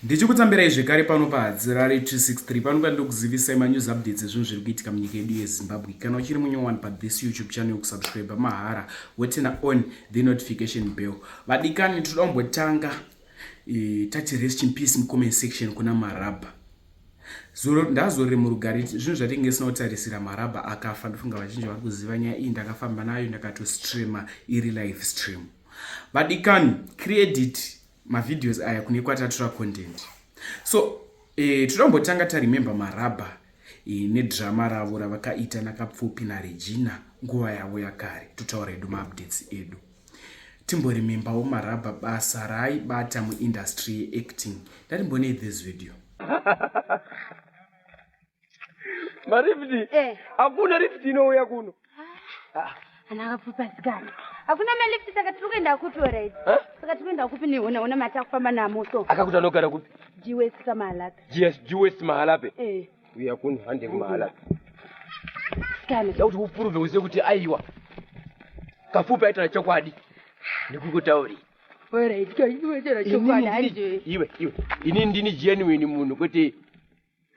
Ndichikutambirai zvekare pano paHadzirare 263 pano pandikuzivisai manews updates ezvinhu zviri kuitika munyika yedu yeZimbabwe. Kana uchiri munyowani pathis YouTube channel kusubscribe mahara woturn on the notification bell. Vadikani tinoda kumbotanga e, tati rest in peace mucomment section kuna Marabha. Zuro ndazorere murugare zvinhu zvatinge sina kutarisira Marabha akafa ndofunga vazhinji vari kuziva nyaya iyi ndakafamba nayo ndakatostreama iri live stream. Vadikani credit mavideos aya kune kwatatura content so eh, toda kumbotanga taremember marabha eh, nedrama ravo ravakaita nakapfupi naregina nguva yavo yakare totaura edu maupdates edu timboremembawo marabha basa raaibata muindustry yeacting ndatimbonei this video Marifti. Eh. Hakuna lift inouya kuno. Ah. Ana akapfupa sikana. Hakuna malift saka tiri kuenda kupi alright? Saka tiri kuenda kupi neona ona mati akufamba namo so. Akakuti anogara kupi? G West kaMahalape. Yes, G West Mahalape. Eh. Uya kuno hande kuMahalape. Sikana. Ndakuti uprove uzive kuti aiwa. Kafupi aita chokwadi. Ndikukutaurira. Alright, kaita chokwadi hande. Iwe, iwe. Ini ndini genuine munhu kwete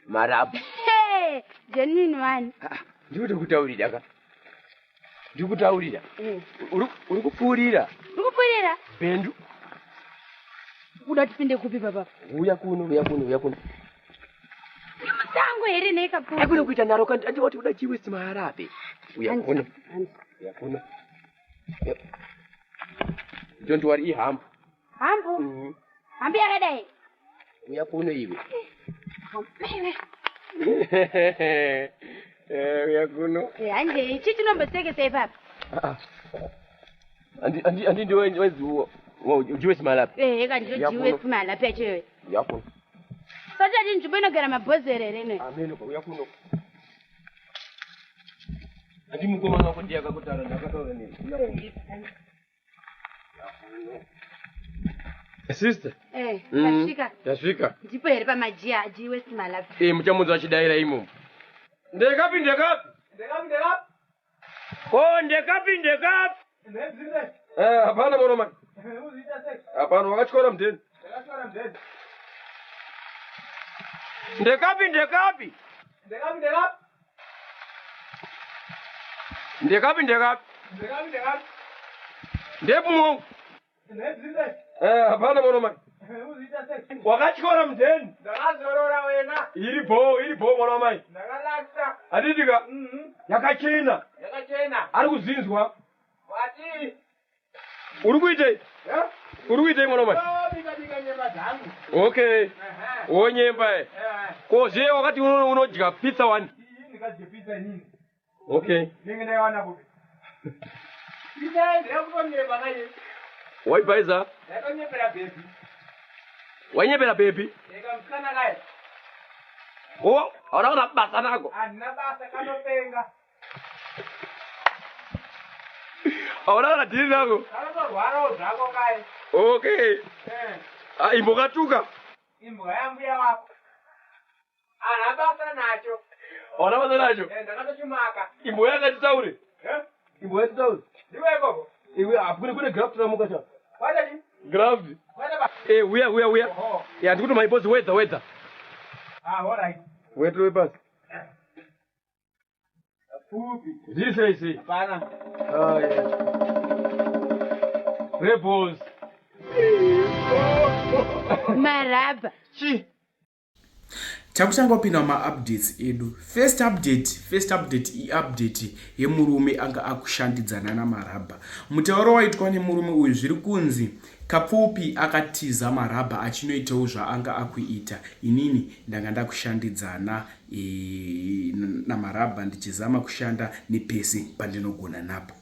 marabha. Hey, genuine one. Ah, ah, ndikutokutaurira ka. Ndikutaurira. Eh. Uri kupfuurira. Uri kupfuurira? Bendu. Uda tipinde kupi baba? Uya kuno, uya kuno, uya kuno. Musango here nei kapfupi? Hakuna kuita nharo kandi andi wati uda chiwe simaharape. Uya kuno. Uya kuno. Don't worry ihambo. Hambo? Hambo yakadai? Uya kuno iwe. Eh, uya kuno. Eh, hanje ichi chinombosekesa ipapa. Ah, ah. Andi andi andi ndiwe wenzi ujiwe simalapi. Eh, eka ndiyo jiwe simalapi yacho iyoyo. Uya kuno. Sati nzvimbo inogara mabhozero here ino? Ameno uya kuno. Andi mukomana wako ndiye akakutaura ndakataura neni. Uya kuno. Sister. Eh, tasvika. Tasvika. Ndipo here pamajia G West Malapi. Eh, muchamunzwa achidaira imomo. Ndekapi ndekapi? Ndekapi ndekapi? Ko ndekapi ndekapi? Eh, hapana mwana mai. Hapana wakatyora mudheni. Ndakatyora mudheni. Ndekapi ndekapi? Ndekapi ndekapi? Ndekapi ndekapi? Ndekapi ndekapi? Ndepi mwangu? Eh, hapana mwana mai. Wakatyora mudheni. Ndakazorora wena. Iri bho, iri bho mwana mai. Ndakalakisa. Handiti ka? Mhm. Yakachena. Yakachena. Ari kuzinzwa. Wati. Uri kuitei? Eh? Uri kuitei mwana mai? Bika bika nyemba dzangu. Okay. Aha. Wonyemba eh. Eh. Ko zviye wakati unodya pizza wani? Iyi ndikadye pizza inini. Okay. Ndenge ndaiwana kupi? Pizza ndeyakutonyemba kaye. Waibhaiza? Ndaitonyepera baby. Wainyepera baby? Eka musikana kaye. Oh, hauna kana basa nako. Handina basa kanopenga. Hauna kana dhiri nako. Kanotorwarawo zvako kaye. Okay. Eh. Ah, imbokatuka. Imbwa yambuya wako. Haana basa nacho. Hauna basa nacho? Eh, ndakatochimaka. Imbwa yakatitaure. Eh? Imbwa yakatitaure. Ndiwe ikoko. Iwe hakune kune graft ramuka cha. Kwaita chii? Graft. Kwaita ba. Eh, uya uya uya. Oho. Ya ndikuti maibozi wedza wedza. Ah, all right. Wetu wepasi. Fupi. Zviri sei sei? Hapana. Ah, yeah. Rebels. Marabha. Chi. Takutanga kupinda mumaupdates edu. First update, first update iupdate yemurume anga akushandidzana naMarabha. Mutauro waitwa nemurume uyu zviri kunzi Kapfupi akatiza Marabha achinoitawo zvaanga akuita. Inini ndanga ndakushandidzana e, naMarabha ndichizama kushanda nepese pandinogona napo.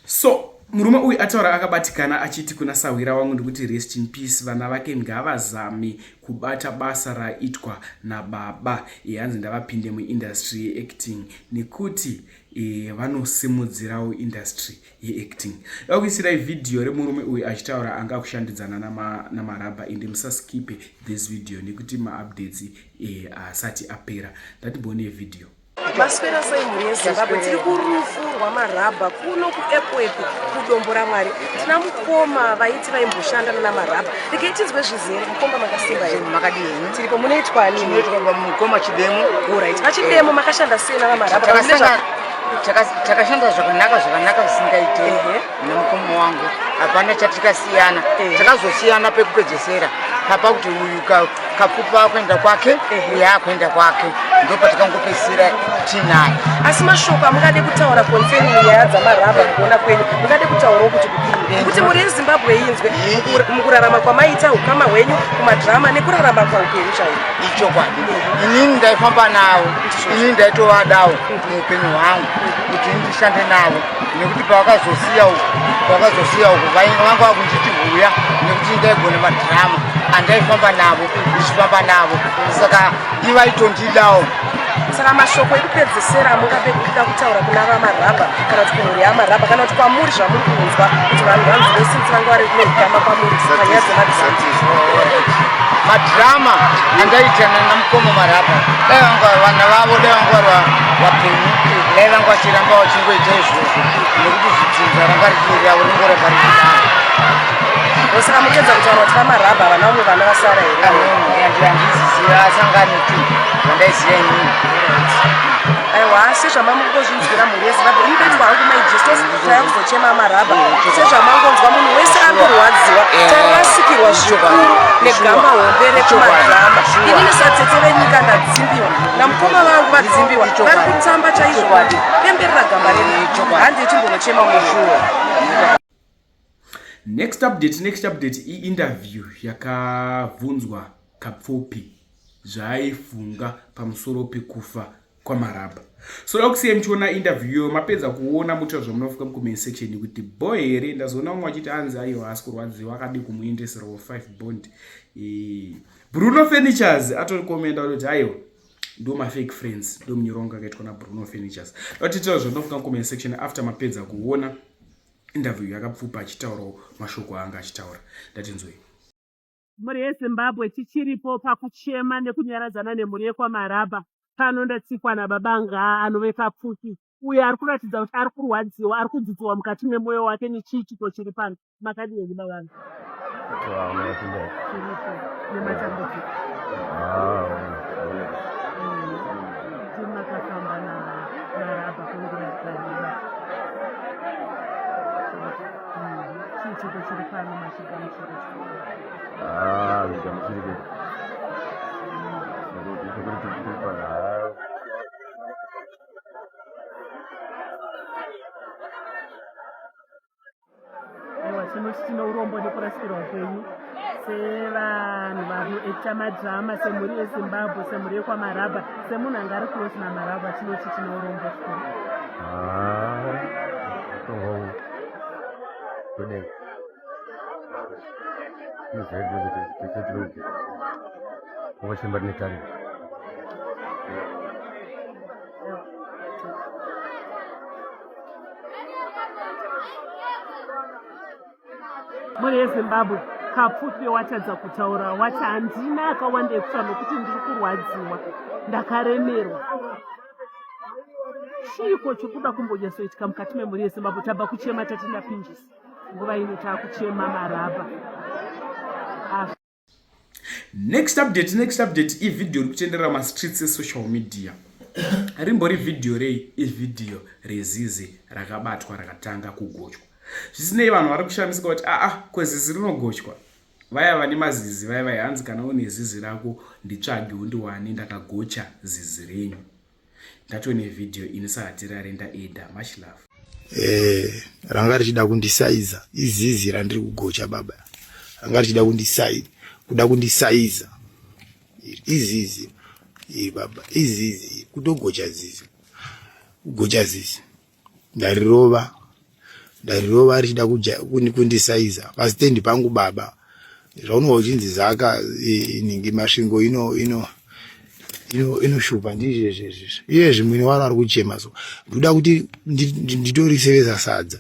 So murume uyu ataura akabatikana achiti kuna sahwira wangu ndikuti rest in peace vana vake ngavazame kubata basa raitwa nababa e, hanzi ndavapinde muindustry yeacting nekuti e, vanosimudzirawo industry yeacting. Ndakuisirai vhidhiyo remurume uyu achitaura anga akushandidzana namarabha ende musaskipe this video nekuti maupdates e, asati apera. Ndatimbonei vhidhiyo. Maswera sei mhuri yeZimbabwe? Tiri kurufu rwaMarabha kuno kuEpworth kuDombo raMwari. Tina mukoma vaiti vaimboshanda nana Marabha. Regai tinzwe zvizere. Mukoma makasimba here? Makadii henyu? Tiripo. Munoitwa ani? Tinoitwa mukoma Chidemo. Alright. VaChidemo makashanda sei navaMarabha? Takashanda zvakanaka zvakanaka zvisingaite nemukoma wangu. Hapana chatikasiyana. Takazosiyana pekupedzesera. Papa kuti uyu Kapfupi akuenda kwake uye akuenda kwake ndopatikangopedzisira tinaye. Asi mashoko amungade kutaura concerning nyaya dzamarabha mukuona kwenyu mungade kutaurawo kuti kudini kuti mhuri yeZimbabwe inzwe mukurarama kwamaita ukama hwenyu kumadrama nekurarama kwaupenyu chaiko. Ichokwadi, inini ndaifamba navo, inini ndaitovadawo muupenyu hwangu kuti ndishande navo nekuti pavakazosiya uku pavakazosiya uku vanga vakunditi huya nekuti ndaigona madrama andaifamba navo ndichifamba navo saka ivaitondidawo saka mashoko ekupedzesera amungade kuda kutaura kuna vamarabha kana kuti kumhuri yamarabha kana kuti kwamuri zvamuri kunzwa kuti vanhu vanzwe since vanga vari neukama kwamuri panyaya dzemadrama madrama andaiita namukoma marabha dai vanga vana vavo dai vanga vari vapenyu dai vanga vachiramba vachingoita izvozvo nekuti zvidzinza ranga richiri ravo ringoramba richidaro. Saka mupedza kutaura kuti vamarabha havana vamwe vana vasara here? Handiziziva asangane tu vandaiziva inini. Aiwa, sezvamangozvinzwira mhuri yeZimbabwe, ini ndoitwa hangu Mai Justus, tauya kuzochema marabha. Sezvamangonzwa munhu wese ari kurwadziwa, tarasikirwa zvikuru negamba hombe rekumadrama. Inini satete venyika ndadzimbiwa, namukoma vangu vadzimbiwa, vari kutamba chaizvo kuti pemberera gamba redu. Handei timbonochema munhu. Next update, next update iinterview yakabvunzwa Kapfupi zvaaifunga pamusoro pekufa kwaMarabha. So da kusiyai muchiona interview iyoyo mapedza kuona motaura zvamunofunga mucomment section kuti bho here. Ndazoona vamwe vachiti hanzi aiwa haasi kurwadziwa akadii kumuendeserawo 5 bond. E, Bruno Furnitures atokomenda kuti aiwa ndo mafake friends ndo munyoro wangu akaitwa naBruno Furnitures. Vatitaura zvamunofunga mucomment section after mapedza kuona interview yakapfupa achitaurawo mashoko aanga achitaura. Ndatinzwei. Mhuri yeZimbabwe tichiripo pakuchema nekunyaradzana nemhuri yekwaMarabha. Pano ndatsikwa nababa Ngaa anove Kapfupi uyo ari kuratidza kuti ari kurwadziwa, ari kudzidziwa mukati memoyo wake nechiitiko chiri pano. Makadii henyu baba vangu? Tiripo nematambudziko. Timakafamba naMarabha kwenguva yakareba. Chiitiko chiri pano machigamuchira Ah, zvigamuchirike. Nekuti nekuti tiri pano. Aiwa tinoti tine urombo nekurasikirwa kwenyu sevanhu vanoekita madrama semhuri yeZimbabwe semhuri yekwaMarabha semunhu anga ari close naMarabha tinoti tine urombo zvikuru. Ah, kudei. Mhuri yeZimbabwe Kapfupi watadza kutaura wati handina akawanda ekutaura nokuti ndiri kurwadziwa ndakaremerwa chiiko chikuda kumbonyatsoitika mukati memhuri yeZimbabwe tabva kuchema tatinda pinjisi nguva ino taakuchema marabha Next update, next update ivideo iri kutenderera mastreets esocial media. Rimbori video rei? Ivideo rezizi rakabatwa rakatanga kugochwa. Zvisinei vanhu vari kushamisika kuti aa ko zizi rinogochwa. Vaya vane mazizi vaya vaya hanzi kana une zizi rako nditsvage undiwane ndakagocha zizi renyu. Ndatone video ini sahatirare ndaeda much love. Eh, ranga richida kundisaiza izizi randiri kugocha baba ranga richida kundisaiza kuda kundisaiza izizi iri baba izizi kutogocha zizi kugocha zizi ndarirova ndarirova richida kundisaiza pasitendi pangu baba zvaunova uchinzi zaka inhingi masvingo ino ino inoshupa ndizvezvezvezvo iye zvimwene waro ari kuchema so ndoda kuti nditorisevesa sadza.